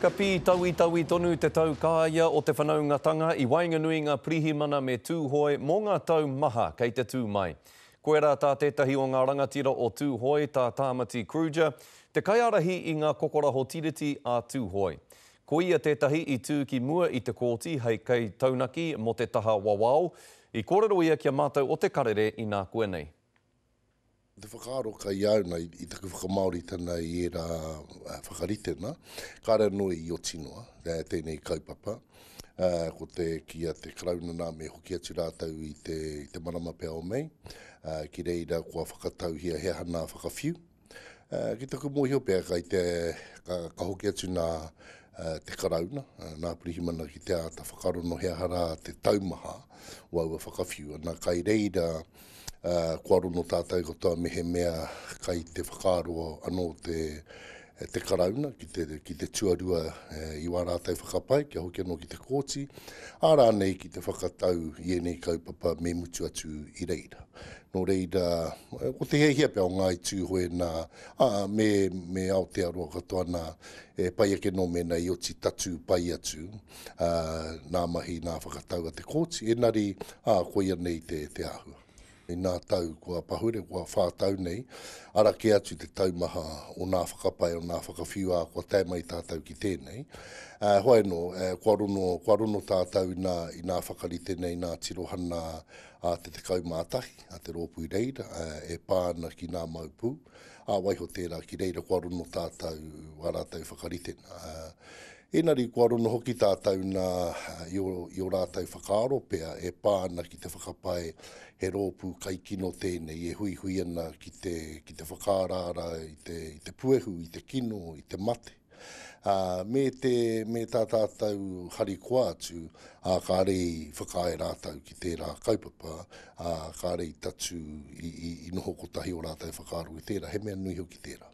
Ka pītauitaui tonu te taukaea o te whanaungatanga i waenganui i ngā pirihimana me Tūhoe mō ngā tau maha kei te tū mai. Koirā tā tētahi o ngā rangatira o Tūhoe, tā Tāmati Kruger, te kaiārahi i ngā kokoraho tiriti a Tūhoe. Ko ia tētahi i tū ki mua i te kōti hei kaitaunaki mō te taha wawao. I kōrero ia ki a mātou o Te Karere inākuanei. Te whakaaro kai a au na i taku whakamāoritana i ērā whakaritena, kāre anō i oti noa tēnei kaupapa. Ko te kī a te Karauna nā me hoki atu rātou i te, i te marama pea o Mei, ki reira kua whakatauhia he aha nā whakawhiu. Ki taku mōhio pea kai te, ka, ka hoki atu nā te Karauna, nā Pirihimana ki te āta whakarono he aha rā te taumaha o aua whakawhiu. Nā kai reira, Kua rono tātou katoa mehemea kai te whakaaro anō te, te Karauna ki te, ki te tuarua i wā rātou whakapae kia hoki anō ki te kōti, ā rānei ki te whakatau i ēnei kaupapa me mutu atu i reira. Nō reira, ko te hiahia pea o Ngāi Tūhoe nā, ā, me, me Aotearoa katoa nā, e pai ake nō mēnā i oti tatū pai atu, ā, nā mahi, nā whakatau a te kōti, engari, ā, koia nei te, te āhua. I nā tau kua pahure, kua whā tau nei, ara kē atu te taumaha o nā whakapae, o nā whakawhiu, ā, kua tae mai tātou ki tēnei. Ā, hoi anō, kua rono, kua rono tātou i nā, i nā whakarite nei, nā tirohana a te 11, a te rōpū i reira, e pā ana ki nā mau pū, ā, waiho tērā ki reira kua rono tātou wā rātou whakaritenga. Ā, Engari kua rono hoki tātou nā i ō, i ō rātou whakaaro pea e pā ana ki te whakapae he rōpū kaikino tēnei e huihui ana ki te, ki te whakaaraara i te, i te puehu, i te kino, i te mate. Ā, me te, me tā tātou harikoa atu, ā, kāre i whakaae rātou ki tērā kaupapa, ā, kāre i tatū, i, i, i noho kotahi ō rātou whakaaro ki tērā, he mea nui hoki tērā.